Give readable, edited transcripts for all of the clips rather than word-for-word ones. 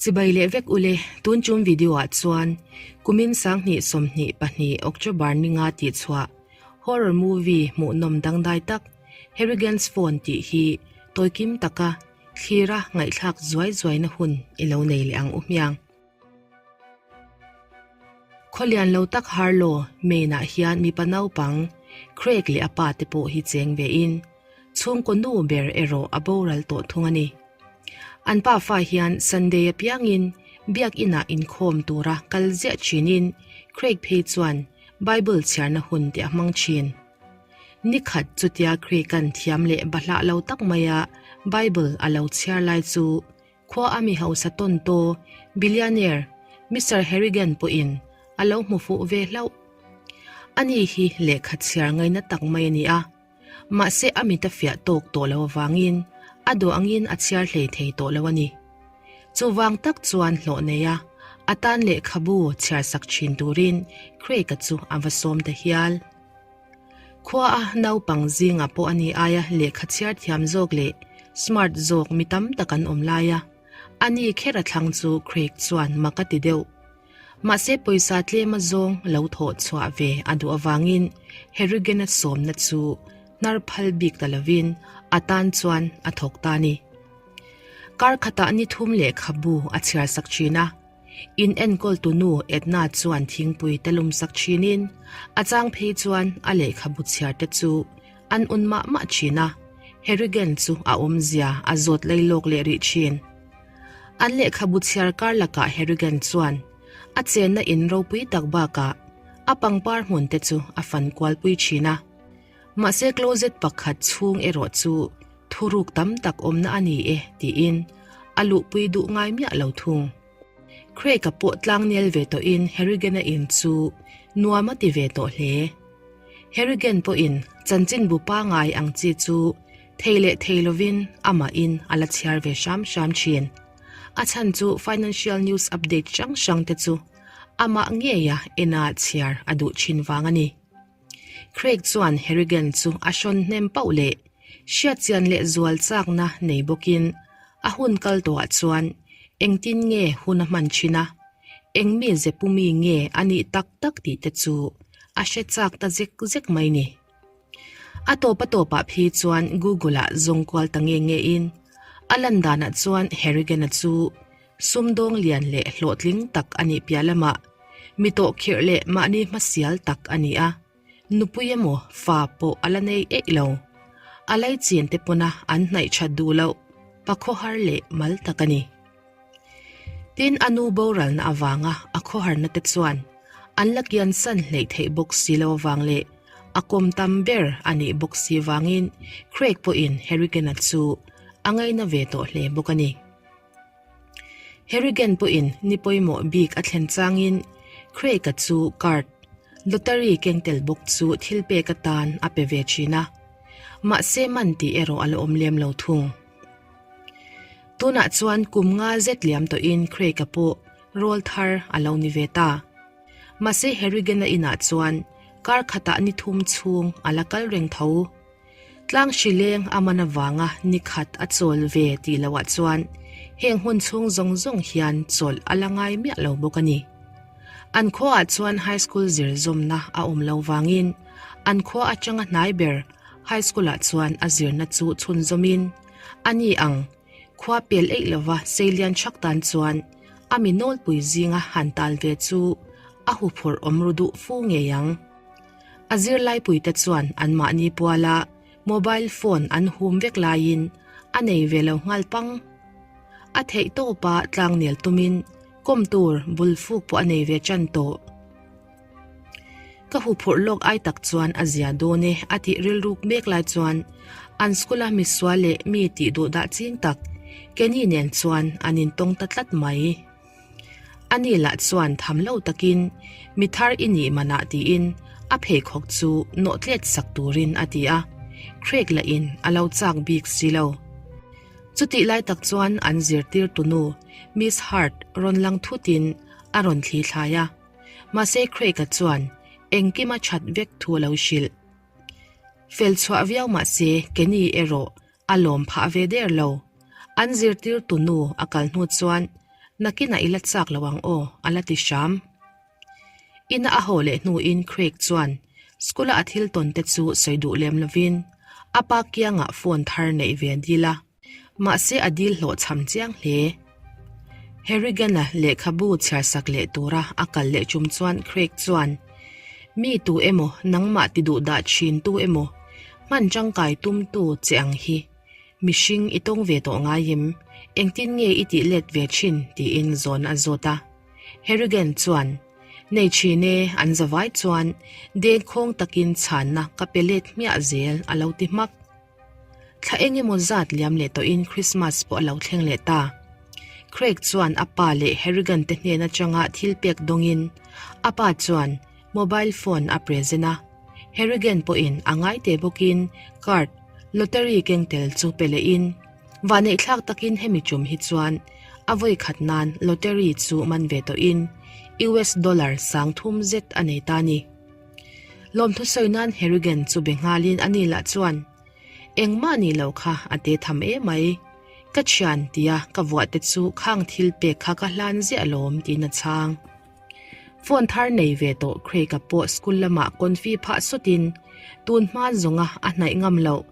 Chibai leh vek ule, tun tum video ah chuan kumin 2022 October ninga tih chhuah horror movie hmuhnawm dangdai tak Harrigan's Phone tih hi tawikim taka thlira ngaihthlak zuai zuaina hun i lo nei leh ang u hmiang. Khawlian lo tak Harlow, Maine ah hian mipa naupang Craig leh a pa te pawh hi cheng ve in chhungkaw nu ber erawh a boral tawh thung a ni. An pa fa hian Sunday apiangin biakinah inkhawm tura kal ziah thinin Craig phei chuan Bible chhiarna hun te a hmang thin. Nikhat chutia Craig-a'n thiam leh bahlah lo tak maia Bible a lo chhiar lai chu Khua a mi hausa tawn taw, billionaire, Mister Harrigan pawhin a lo hmu fuh ve hlauh. Ani hi lehkha chhiar ngaina tak mai a ni a, mahse a mit a fiah tawk tawh lo avangin a duh angin a chhiar hlei thei tawh lo a ni. Chuvang tak chuan hlawh nei a, a tan lehkhabu chhiar sak thin turin Craig-a chu a va sawm ta hial. Khua a naupang zingah pawh a ni aia lehkha chhiar thiam zawk leh smart zawk mi tam tak an awm lai a, a ni kher a thlang chu Craig chuan mak a ti deuh. Mahse pawisa tlem a zawng lo thawh chhuah ve a duh avangin Harrigan-a sawmna chu hnar phal bik ta lovin a tan chuan a thawk ta a ni. Kar khatah ni thum lehkhabu a chhiar sak thin a. In enkawltu nu Edna chuan thingpui te lum sak thinin a chang phei chuan a lehkhabu chhiar te chu an un mah mah thin a, Harrigan chu a awmzia a zawt lei lawk leh rih thin. An lehkhabu chhiar kar lakah Harrigan chuan a chenna in ropui tak bakah a pangpar hmun te chu a fan kualpui thin a. Mahse closet pakhat chhung erawh chu thuruk tam tak awmna a ni e tiin a luhpui duh ngai miah lo thung. Craig-a pawh tlangnel ve tawhin Harrigan-a in chu nuam a ti ve tawh hle. Harrigan pawhin chanchinbu pangai ang chi chu thei leh thei lovin amahin a la chhiar ve hram hram thin. A chhan chu financial news update hrang hrang te chu amah ngeia ena chhiar a duh thin vang a ni. Craig chuan Harrigan chu a hrawn hnem pauh leh hriatchian leh zual chakna nei bawkin a hun kal tawhah chuan engtin nge hun a hman thin a, eng mi zepu mi nge a nih tak tak tih te chu a hre chak ta zek zek mai ni. A tawp a tawpah phei chuan Google-ah zawng kual ta nge nge in a lan danah chuan Harrigan-a chu Sumdawng lian leh hlawhtling tak a nih piah lamah mi tawhkhirh leh mahni hmasial tak a ni a, nupui emaw fa pawh a la nei eih lo. A laichin te pawna an hnaih that duh loh pa khawhar leh mal tak a ni. Tin, a nu boralna avanga a khawharna te chuan an la kiansan hleih theih bawk si lo avang leh a kawm tam ber a nih bawk si vangin Craig pawhin Harrigan-a chu a ngaina ve tawh hle bawk a ni. Harrigan pawhin ni pawimawh bik a thlen changin Craig-a chu card, lottery keng tel bawk chu thil pek atan a pe ve thin a, mahse man tih erawh a la awm lem lo thung. Tunah chuan kum nga zet liam tawhin Craig-a pawh rawl thar a lo ni ve ta. Mahse Harrigan-a inah chuan kar khatah ni thum chhung a la kal reng tho. Tlang hrileng a man avanga ni khat a chawl ve tih loah chuan heng hun chhung zawng zawng hian chawlh a la ngai miah lo bawk a ni. An khuaah chuan high school zir zawmna a awm lo vangin an khua atanga hnai ber high school-ah chuan a zirna chu chhunzawmin a ni ang. Khua pel eih lova seilian chhak tan chuan a mi nawlpui zinga han tal ve chu a huphurh awm ru duh fu ngei ang. A zirlaipuite chuan anmahni puala mobile phone an hum vek laiin a nei ve lo nghal pang. A theih tawpa tlangnel tumin kawm tur bul fuk pawh a nei ve tan tawh. Ka huphurh lawk ai tak chuan a zia dawn e a tih rilruk mek lai chuan an school-a misual leh mi tih duh dah ching tak Kenny nen chuan an intawng ta tlat mai. Ani lah chuan tham lo takin mi thar i nih manah tiin a pheikhawk chu nawh tlet sak turin a ti a, Craig lahin a lo chak bik si lo. Chutih lai tak chuan an zirtirtu nu Miss Hart rawn lang thutin a rawn thli thlai a, mahse Craig-a chuan engkim a that vek thu a lo hrilh. Fel chhuah viau mahse Kenny erawh A lawm phah ve der lo. An zirtirtu nu a kal hnu chuan Nakinah i la chak lo ang aw, a la ti hram. Ina a haw leh hnuin Craig chuan school-a a thil tawn te chu sawi duh lem lovin a pa kiangah phone thar neih ve a dil a. Mahse a dil hlawhchham chiang hle. Harrigan-a lehkhabu chhiarsak leh tura a kal leh tum chuan Craig chuan, Mi tu emaw nangmah ti duh dah thin tu emaw hman tangkai tumtu che ang hi mihring i tawng ve tawh ngai em? Engtin nge i tih let ve thin? tiin zawn a zawt a. Harrigan chuan, Nei thin e, an zavai chuan dengkhawng takin chhanna ka pe let hmiah zel a lo ti hmak. Thla eng emaw zat liam leh tawhin Christmas pawh a lo thleng leh ta. Craig chuan a pa leh Harrigan te hnen atanga thil pek dawngin a pa chuan mobile phone a present a. Harrigan pawhin a ngai te bawkin card, lottery keng tel chu pe lehin vahneih thlak takin hemi tum hi chuan a vawi khat nan lottery chu man ve tawhin US dollar 3000 zet a nei ta a ni. Lawmthu sawi nan Harrigan chu be nghalin a ni lah chuan, Engmah ni lo kha a te tham emai. Ka thian tia ka vuah te chu khang thil pek kha ka hlan ziah alawm tiin a chhang. Phone thar nei ve tawh Craig-a pawh school lamah confi phah sawtin tun hma zawnga a hnaih ngam loh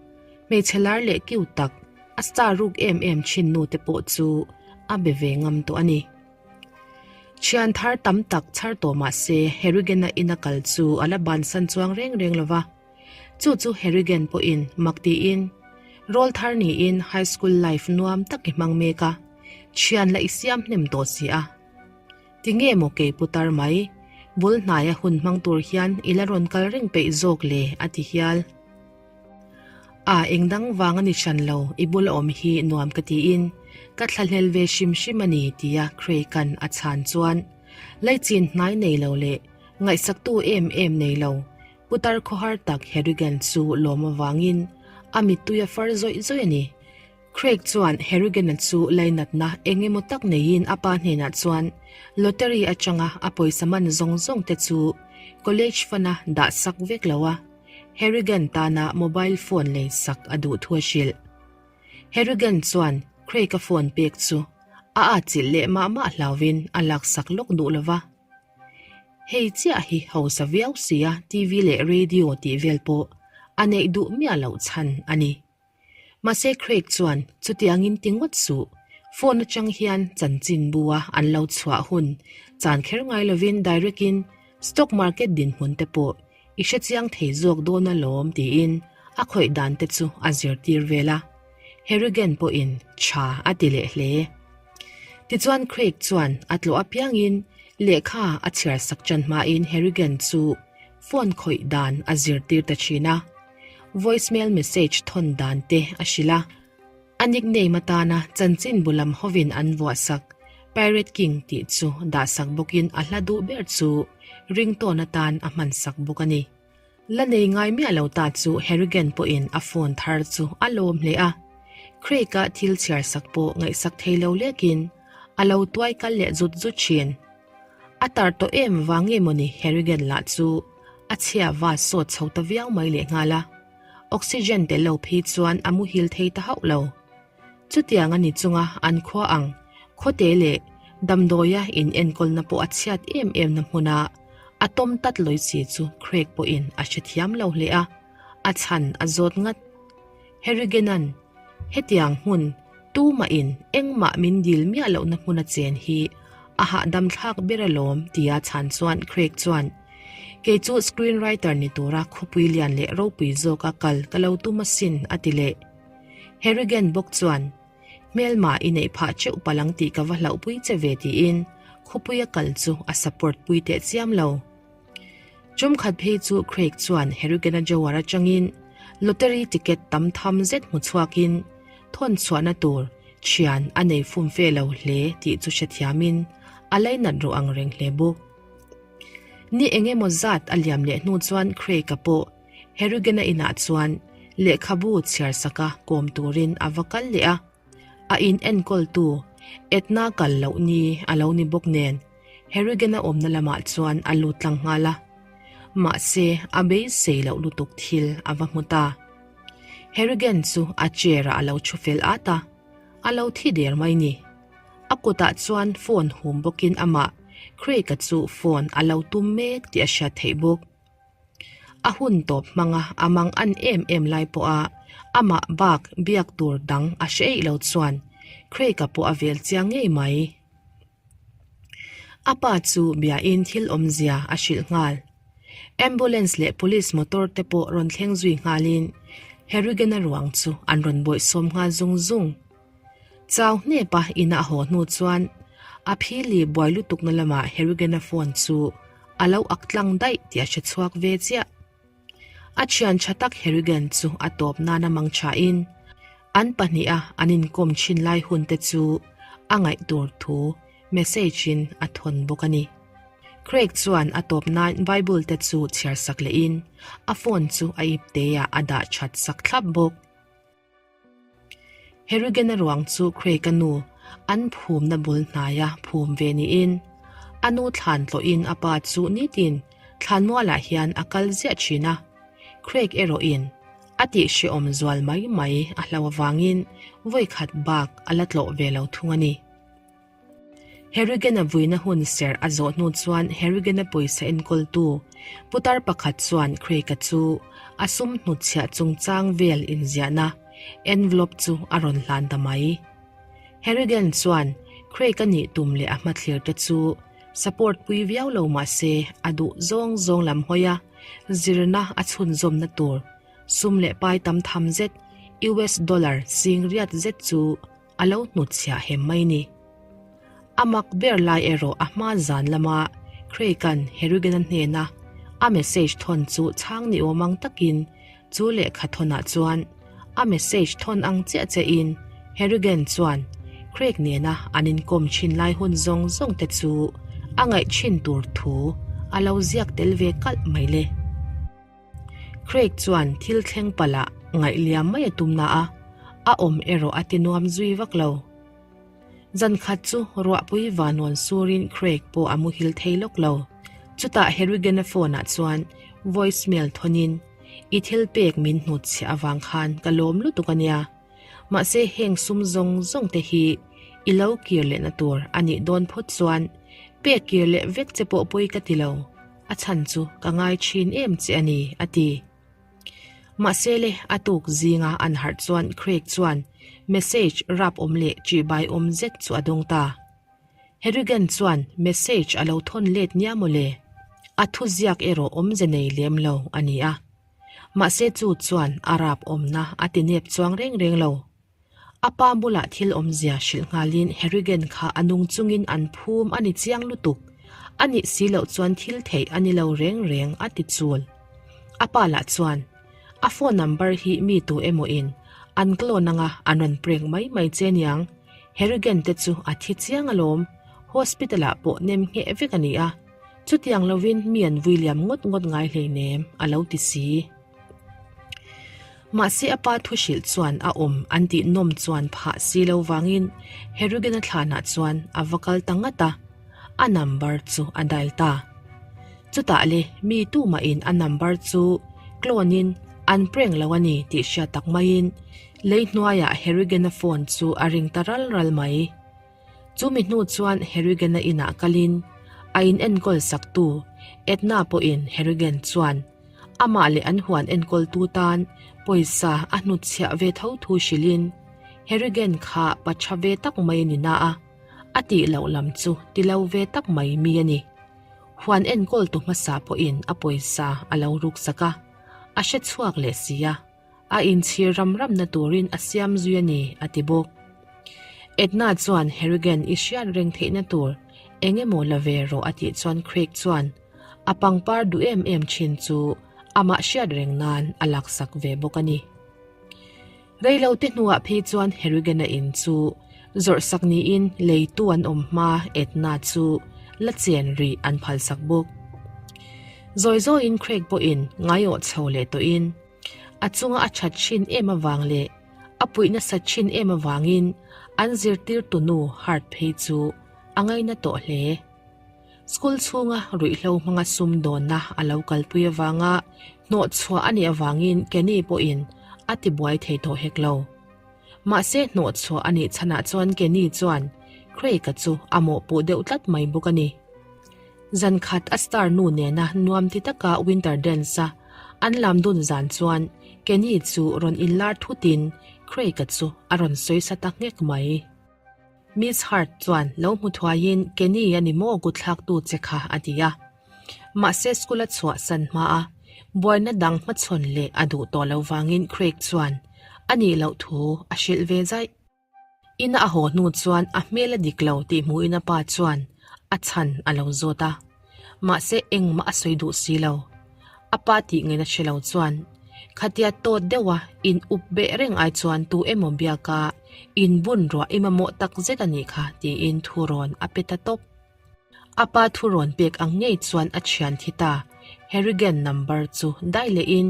hmeichhe lar leh kiu tak a star ruk em em thin nu te pawh chu a be ve ngam tawh a ni. Thian thar tam tak chhar tawh mah se Harrigan-a ina kal chu a la bansan chuang reng reng lo va. Chu chu Harrigan pawhin mak tiin rawl thar niin high school life nuam tak i hmang mek a, thian la i siam hnem tawh si a. Tinge maw kei putar mai, bul hnaia hun hmang tur hian i la rawn kal reng peih zawk le a ti hial. A engdang vang a ni hran lo, i bula awm hi nuam ka tiin ka thlahlel ve hrim hrim a ni tia Craig-a'n a chhan chuan laichin hnai nei lo leh ngaihsaktu em em nei lo putar khawhar tak Harrigan chu lawm avangin a mittui a far zawih zawih a ni. Craig chuan Harrigan-a chu lainatna eng emaw tak neiin a pa hnenah chuan lottery atanga a pawisa man zawng zawng te chu college fund-a dah sak vek lo a. Harrigan tana mobile phone lei sak a duh thu a hrilh. Harrigan chuan Craig-a phone pek chu a atchilh leh mah mah hlauvin a laksak lawk duh lo va. Hei chiah hi hausa viau sia TV leh radio tih vel pawh a neih duh miah loh chhan a ni. Mahse Craig chuan chutiangin ti ngawt suh, phone atang hian chanchin bua an lo chhuah hun chan kher ngai lovin direct in stock market dinhmun te pawh i hrechiang thei zawk dawn alawm tiin a khawih dan te chu a zirtir vel a, Harrigan pawhin tha a ti leh hle. Tichuan Craig chuan a tlawh apiangin lehkha a chhiar sak tan hmain Harrigan chu phone khawih dan a zirtir ta thin a. Voicemail message thawn dan te a hrilh a. A nickname atana chanchin bu lam hovin an vuahsak Pirate King tih chu dahsak bawkin a hla duh ber chu ringtone atan a hmansak bawk a ni. La nei ngai miah lo ta chu Harrigan pawhin a phone thar chu a lawm hle a. Craig-a thil chhiarsak pawh ngaihsak thei lo lekin a lo tuai kal leh zut zut thin. A tar tawh em vang nge mawni Harrigan lah chu a chhia va sawt chho ta viau mai lehnghal a, oxygen tel lo phei chuan a muhil thei ta hauh lo. Chutiang a ni chunga an khua ang khawte leh damdawia in enkawlna pawh a chhiat em em na hmuna a tawm tat lawi si chu Craig pawhin a hrethiam lo hle a, a chhan a zawt ngat. Harrigan-a'n Hetiang hmun tumahin engmah min dil miah lohna hmuna chen hi a hahdam thlak ber alawm tia chhan chuan Craig chuan, Kei chu screenwriter ni tura khawpui lian leh ropui zawka kal ka lo tum asin a ti leh. Harrigan bawk chuan, Hmelma i neih phah teuh palang tih ka va hlauhpui che ve tiin khawpuia kal chu a support pui teh chiam lo. Chumkhat phei chu Craig chuan Harrigan-a Jowar atangin lottery ticket tam tham zet hmu chhuakin thawn chhuahna tur thian a nei fum fe lo hle tih chu hrethiamin a lainat ru ang reng hle bawk. Ni eng emaw zat a liam leh hnu chuan Craig-a pawh Harrigan-a inah chuan lehkhabu chhiar saka kawm turin a va kal leh a. A in enkawltu Edna kal loh ni a lo ni bawk nen Harrigan-a awmna lamah chuan a lut tlang nghal a. Mahse, a beisei loh lutuk thil a va hmu ta. Harrigan chu a chair-ah a lo thu fel at a, a lo thi der mai ni. A kutah chuan phone hum bawkin amah Craig-a chu phone a lo tum mek tih a hriat theih bawk. A hun tawp hmanga a mang an em em lai pawha amah bak biak tur dang a hre eih lo chuan Craig-a pawh a vel chiang ngei mai. A pa chu biain thil awmzia a hrilh nghal. Ambulance leh police motor te pawh rawn thleng zui nghalin Harrigan-a ruang chu an rawn bawihsawm nghal zung zung. Chau hnepa ina a haw hnu chuan a phili buai lutukna lamah Harrigan-a phone chu a lo ak tlang daih tih a hre chhuak ve chiah. A thian tha tak Harrigan chu a tawp nana mang thain an pahniha an inkawm thin lai hun te chu a ngaih tur thu message in a thawn bawk a ni. Craig chuan a tawp nan Bible te chu chhiar sak lehin a phone chu a ip teah a dah that sak thlap bawk. Harrigan-a ruang chu Craig-a nu an phumna bul hnaia phum ve niin a nu thlan tlawhin a pa chu nitin thlanmualah hian a kal ziah thin a. Craig erawhin a tihhrehawm zual mai mai a hlo avangin vawikhat bak a la tlawh ve lo thung a ni. Harrigan-a vuina hun serh a zawh hnu chuan Harrigan-a pawisa enkawltu putar pakhat chuan Craig-a chu a sum hnutchhiah chungchang vel inziahna envelope chu a rawn hlan ta mai. Harrigan chuan Craig-a nih tum leh a hmathlir te chu support pui viau lo mah se a duh zawng zawng lam hawi a, zirna a chhunzawmna tur sum leh pai tam tham zet US dollar sing riat zet chu a lo hnutchhiah hem mai ni. A mak ber lai erawh a hma zan lama Craig-a'n Harrigan-a hnena a message thawn chu chhang ni awm ang takin chu lehkha thawnah chuan a message thawn ang chiah chiahin Harrigan chuan Craig nena an inkawm thin lai hun zawng zawng te chu a ngaih thin tur thu a lo ziak tel ve kalh mai le. Craig chuan thil thleng palh ah ngaih liam mai a tum na a, a awm erawh a ti nuam zui vak lo. Zan khat chu ruahpui vanuan surin Craig pawh a muhil thei lawk lo. Chutah Harrigan-a phone ah chuan voice mail thawnin, I thil pek min hnutchhiah avang khan ka lawm lutuk a nia. Mahse heng sum zawng zawng te hi i lo kir lehna tur a nih dawn phawt chuan pek kir leh vek che pawh pawi ka ti lo. A chhan chu ka ngai thin em che a ni, a ti. Mahse le, a tuk zinga an harh chuan Craig chuan message rap awm leh ṭihbai awm zet chu a dawng ta. Harrigan chuan message a lo thawn let nia maw le? A thuziak erawh awmze nei lem lo a ni a. Mahse chu chuan a rap awmna a ti nep chuang reng reng lo. A pa bulah thil awmzia hrilh nghalin Harrigan kha a nung chungin an phum a ni chiang lutuk. A nih si loh chuan thil theih a ni lo reng reng a ti chul. A pa lah chuan, A phone number hi mi tu emaw in an clone anga an rawn prank mai mai che niang. Harrigan te chu a thi chiang alawm. Hospital ah pawh nem ngheh vek a ni a. Chutiang lovin mi an vui liam ngawt ngawt ngai hleinem a lo ti si. Mahse a pa thu hrilh chuan a awm an tih nawm chuan phah si lo vangin Harrigan-a thlanah chuan a va kal ta ngat a, a number chu a dial ta. Chutah le mi tumahin a number chu clone in an prank lo a ni tih hriat tak maiin lei hnuaiah Harrigan-a phone chu a ring ta ral ral mai. Chumi hnu chuan Harrigan-a inah kalin a in enkawl saktu Edna pawhin Harrigan chuan amah leh an huan enkawltu tan pawisa a hnutchhiah ve tho thu hrilhin Harrigan kha pa tha ve tak mai a ni na a, a tih loh lam chu ti lo ve tak mai mi a ni. Huan enkawltu hmasa pawhin a pawisa a lo ruksak a, a hre chhuak leh si a. A inchhir ram ramna turin a siam zui a ni, a ti bawk. Edna chuan Harrigan i hriat reng theihna tur eng emaw la ve rawh a tih chuan Craig chuan a pangpar duh em em thin chu amah hriat reng nan a laksak ve bawk a ni. Reilote hnuah phei chuan Harrigan-a in chu zawrhsak niin leitu an awm hma Edna chu la chen rih an phalsak bawk. Zawi zawiin Craig pawhin ngaiawh chho leh tawhin A chunga a that thin em avang leh a puih nasat thin em avangin an zirtirtu nu Hart phei chu a ngaina tawh hle. School chhunga ruihhlo hmanga sumdawnna a lo kalpui avanga hnawhchhuah a nih avangin Kenny pawhin a tibuai thei tawh hek lo. Mahse hnawhchhuah a nih chhanah chuan Kenny chuan. Craig-a chu a mawhpuh deuh tlat mai bawk a ni. Zan khat a star nu nena nuam ti taka winter dance-a an lam dun zan chuan Kenny chu rawn inlar thutin Craig-a chu a rawn sawisa ta nghek mai. Miss Hart chuan lo hmu thuaiin Kenny a ni maw kutthlaktu che kha a ti a. Mahse school a chhuahsan hma a, buaina dang hmachhawn leh a duh tawh lo vangin Craig chuan a nih loh thu a hrilh ve zaih. Ina a haw hnu chuan a hmel a dik lo tih hmuhin a pa chuan a chhan a lo zawt a, mahse engmah a sawi duh si lo. A pa tih ngaihna hre lo chuan khatia tawt deuha in up beh reng ai chuan tu emaw biaka in bun ruah i mamawh tak zet a nih kha tiin thu rawn a pe ta tawp. A pa thu rawn pek ang ngei chuan a thian thi ta. Harrigan number chu dai lehin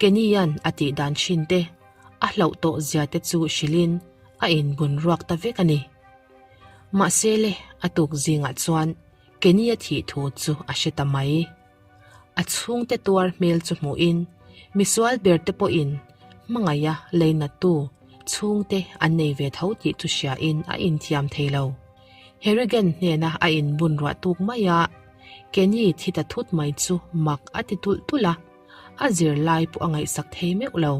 Kenny-a'n a tih dan thin te, a hlauh tawh zia te chu hrilhin a inbun ruak ta vek a ni. Mahse le, a tuk zingah chuan Kenny-a thih thu chu a hre ta mai. A chhungte tuar hmel chu hmuhin misual ber te pawhin hmangaih a leinattu chhungte an nei ve tho tih chu hriain a inthiam thei lo. Harrigan hnena a inbun ruah tuk mai a, Kenny thi ta thut mai chu mak a ti tulh tulh a, a zirlai pawh a ngaihsak thei meuh lo.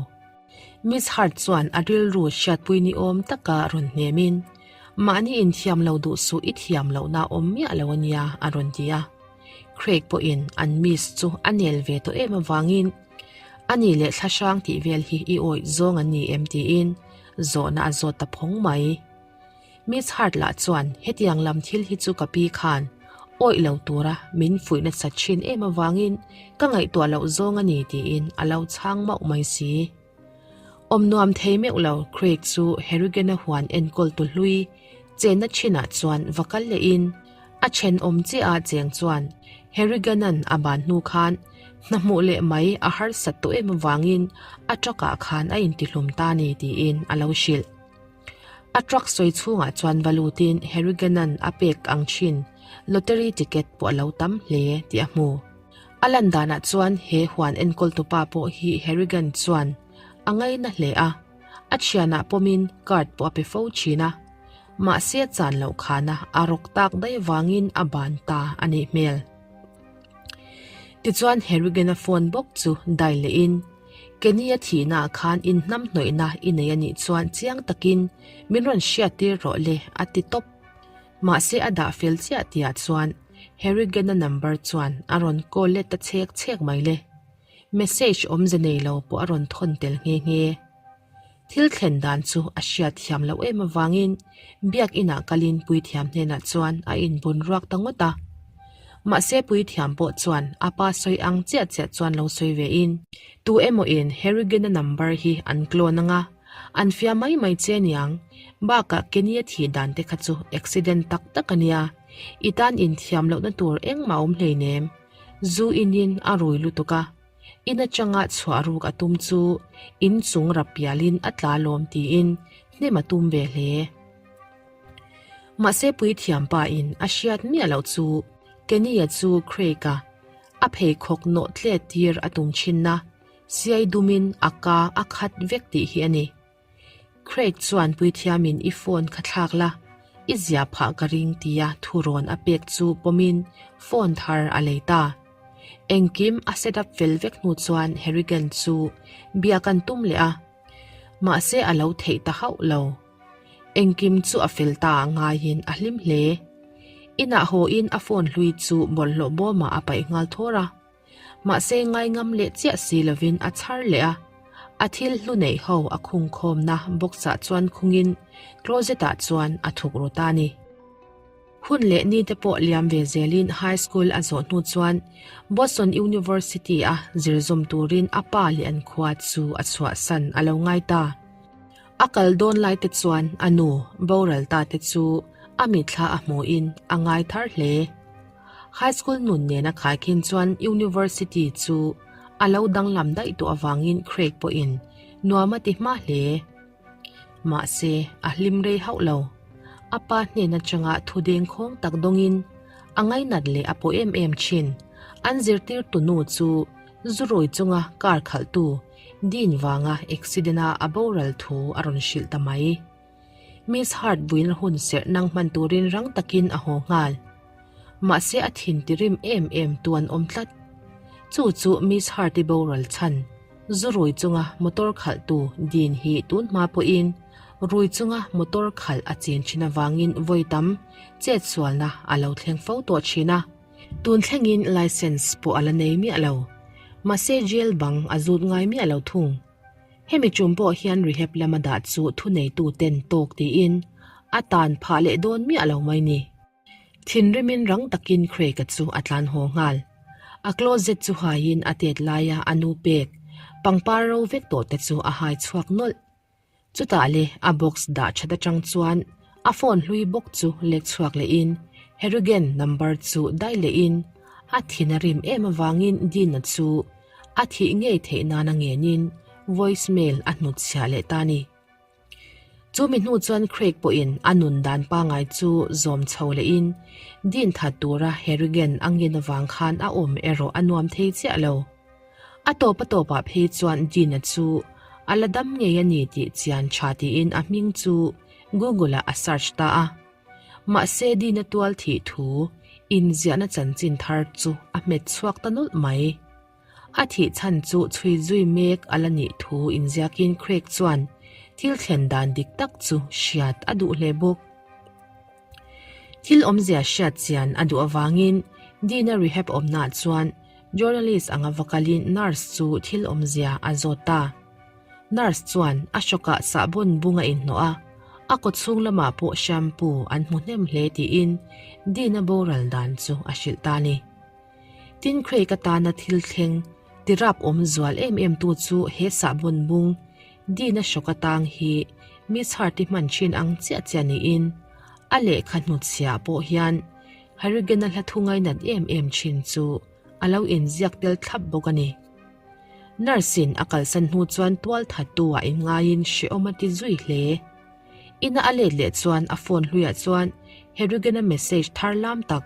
Miss Hart chuan a rilru hriatpui ni awm taka rawn hnemin, Mahni inthiam lo duh suh i thiam lohna awm miah lo a nia, a rawn ti a. Craig pawhin an Miss chu a nel ve tawh em avangin, A ni leh thla hrang tih vel hi i awih zawng an ni em tiin zawhna a zawt ta phawng mai. Miss Hart lah chuan hetiang lam thil hi chu ka pi khan awih lo tura min fuih nasat thin em avangin ka ngaihtuah loh zawng a ni tiin a lo chhang mauh mai si. Awm nuam thei meuh lo Craig chu Harrigan-a huan enkawl tu hlui chenna thinah chuan va kal lehin a thenawm chiah a cheng chuan Harrigan-a'n a ban hnu khan hna hmuh leh mai a harsat tawh em avangin a truck-ah khan a intihlum ta ni tiin a lo hrilh. A truck sawi chhungah chuan va lutin Harrigan-a'n a pek ang thin lottery ticket pawh a lo tam hle tih a hmu. A lan danah chuan he huan enkawltupa pawh hi Harrigan chuan a ngaina hle a, a thianah pawmin card pawh a pe fo thin a. Mahse a chan loh khana a rawk tak daih vangin a ban ta a nih hmel. Tichuan Harrigan-a phone bawk chu dai lehin Kenny-a thihnaah khan inhnamhnawihna i nei a nih chuan chiang takin min rawn hriattir rawh le a ti tawp. Mahse a dah fel chiah tihah chuan Harrigan-a number chuan a rawn call let ta chhek chhek mai le. Message awmze nei lo pawh a rawn thawn tel nghe nghe. Thil thlen dan chu a hriat thiam loh em avangin biakinah kalin puithiam hnenah chuan a inbun ruak ta ngawt a. Mahse puithiam pawh chuan a pa sawi ang chiah chiah chuan lo sawi ve in, Tu emaw in Harrigan-a number hi an clone anga an fiah mai mai che niang, bakah Kenny-a thih dan te kha chu accident tak tak a nia, i tan inthiam lohna tur engmah a awm hleinem, zu inin a rui lutuk a. In atanga chhuah ruk a tum chu in chung rap pialin a tla lawm tiin hnem a tum ve hle. Mahse puithiam pa in a hriat miah loh chu Kenny-a chu Craig-a a pheikhawk nawh tlet tir a tum thinna siai dumin a ka a khat vek tih hi a ni. Craig chuan puithiamin i phone kha thlak la, i zia phah ka ring tia thurawn a pek chu pawmin phone thar a lei ta. Engkim a set up fel vek hnu chuan Harrigan chu biak an tum leh a, mahse a lo theih ta hauh lo. Engkim chu a fel ta a ngaiin a hlim hle. Inah hawin a phone hlui chu bawlhhlawh bawmah a paih nghal thawr a. Mahse ngaingam leh chiah si lovin a chhar leh a, a thil hlu neih ho a khungkhawmna box ah chuan khungin closet ah chuan a thuk ru ta ni. Hun leh ni te pawh liam ve zelin high school a zawh hnu chuan Boston University a zir zawm turin a pa leh an khua chu a chhuahsan a lo ngai ta. A kal dawn lai te chuan a nu boral ta te chu a mitthla a hmuhin a ngai thar hle. High school nun nena khaikhin chuan University chu a lo danglam daih tawh avangin Craig pawhin nuam a ti hma hle. Mahse, a hlim rei hauh lo. A pa hnen atanga thu dengkhawng tak dawngin a ngainat leh a pawh em em thin. An zirtirtu nu chu zurawi chunga car khalhtu Dean vanga accident-a a boral thu a rawn hrilh ta mai. Miss Hart buina hun serh nang hman turin rang takin a haw nghal. Mahse a thin tirim em em tu an awm tlat. Chu chu Miss Hart-i boral chhan, zu rui chunga motor khalhtu Dean hi tun hma pawhin rui chunga motor khalh a chin thin avangin vawi tam chetsualna a lo thleng fo tawh thin a. Tun thlengin licence pawh a la nei miah lo. Mahse jail bang a zut ngai miah lo thung. Hemi tum pawh hian rehab lama dah chu thuneitu ten tawk tiin a tan phah leh dawn miah lo mai ni. Thinrimin rang takin Craig-a chu a tlan haw nghal. A closet chu haiin a tet laia a nu pek pangpar ro vek tawh te chu a hai chhuak nawlh. Chutah le a box dah that atang chuan a phone hlui bawk chu lek chhuak lehin Harrigan number chu dai lehin a thin a rim em avangin Dean-a chu a thih ngei theih nana ngenin voice mail a hnutchhiah leh ta a ni. Chu mi hnu chuan Craig pawhin a nun dan pangai chu zawm chho lehin Dean that tura Harrigan a ngin avang khan a awm erawh a nuam thei chiah lo. A tawp a tawpah phei chuan Dean-a chu a la dam ngei a ni tih chian tha tiin a hming chu Google-ah a search ta a. Mahse Dean-a tual thih thu inziahna chanchin thar chu a hmet chhuak ta nawlh mai. A thih chhan chu chhui zui mek a la nih thu inziakin Craig chuan thil thlen dan dik tak chu hriat a duh hle bawk. Thil awmzia hriat chian a duh avangin Dean-a rehab awmnaah chuan journalist anga va kalin nurse chu thil awmzia a zawt ta. Nurse chuan a hrawkah sahbawn bung a inhnawh a, a kawchhung lamah pawh shampoo an hmu hnem hle tiin Dean-a boral dan chu a hrilh ta a ni. Tin Craig atana thil thleng tirap awm zual em em tu chu he sahbawn bung Dean-a hrawk atang hi Miss Hart-i hman thin ang chiah chiah niin a lehkha hnutchhiah pawh hian Harrigan-a hla thu ngainat em em thin chu a lo inziak tel thlap bawk a ni. Nurse-in a kalsan hnu chuan tual thattu ah inngaiin hrehawm a ti zui hle. Ina a let leh chuan a phone hluiah chuan Harrigan-a message thar lam tak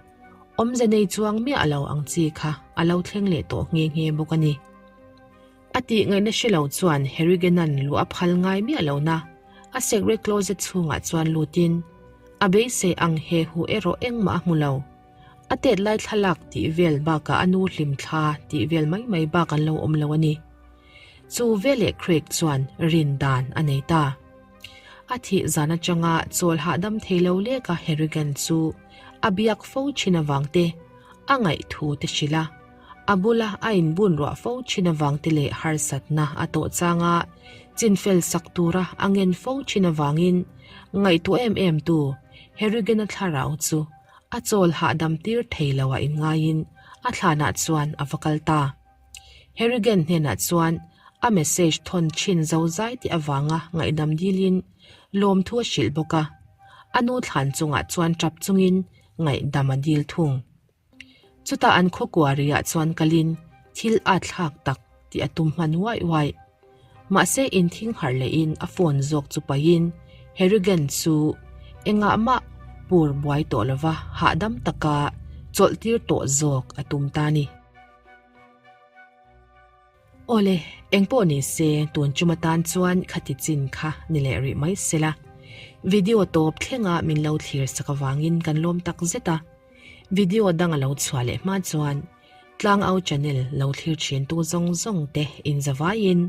Awmze nei chuang miah lo ang chi kha a lo thleng leh tawh nghe nghe bawk a ni. A tih ngaihna hre lo chuan Harrigan-a'n luh a phal ngai miah lo na, a secret closet chhungah chuan lutin a beisei ang he hu erawh engmah a hmu lo. A tet lai thlalak tih vel bakah a nu hlim thla tih vel mai mai bak an lo awm lo a ni. Chu veleh Craig chuan rin dan a nei ta. A thih zan atanga chawl hahdam thei lo leka Harrigan chu a biak fo thin avang te, a ngaihthu te hrilh a, a bula a inbun ruah fo thin avang te leh harsatna a tawh changa chinfel sak tura a ngen fo thin avangin ngaihtuah em em tu Harrigan-a thlarau chu a chawl hahdam tir thei lo a inngaiin a thlanah chuan a va kal ta. Harrigan hnenah chuan a message thawn thin zozai tih avanga ngaihdam dilin lawmthu a hrilh bawk a, a nu thlan chungah chuan tap chungin ngaihdam a dil thung. Chutah an khawkuariah chuan kalin thil at thlak tak tih a tum hman uaih uaih. Mahse inthing harh lehin a phone zawk chu pahin Harrigan chu engah mah pur buai tawh lova hahdam taka chawlh tir tawh zawk a tum ta ni. Awle, engpawh ni se tun chum atan chuan khati chin kha ni leh rih mai sela. Video tawp thlenga min lo thlir sak avangin kan lawm tak zet a. Video dang a lo chhuah leh hma chuan Tlangau channel lo thlir thin tu zawng zawng te inzavaiin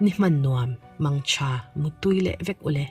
ni hman nuam, mangtha, muttui leh vek ule.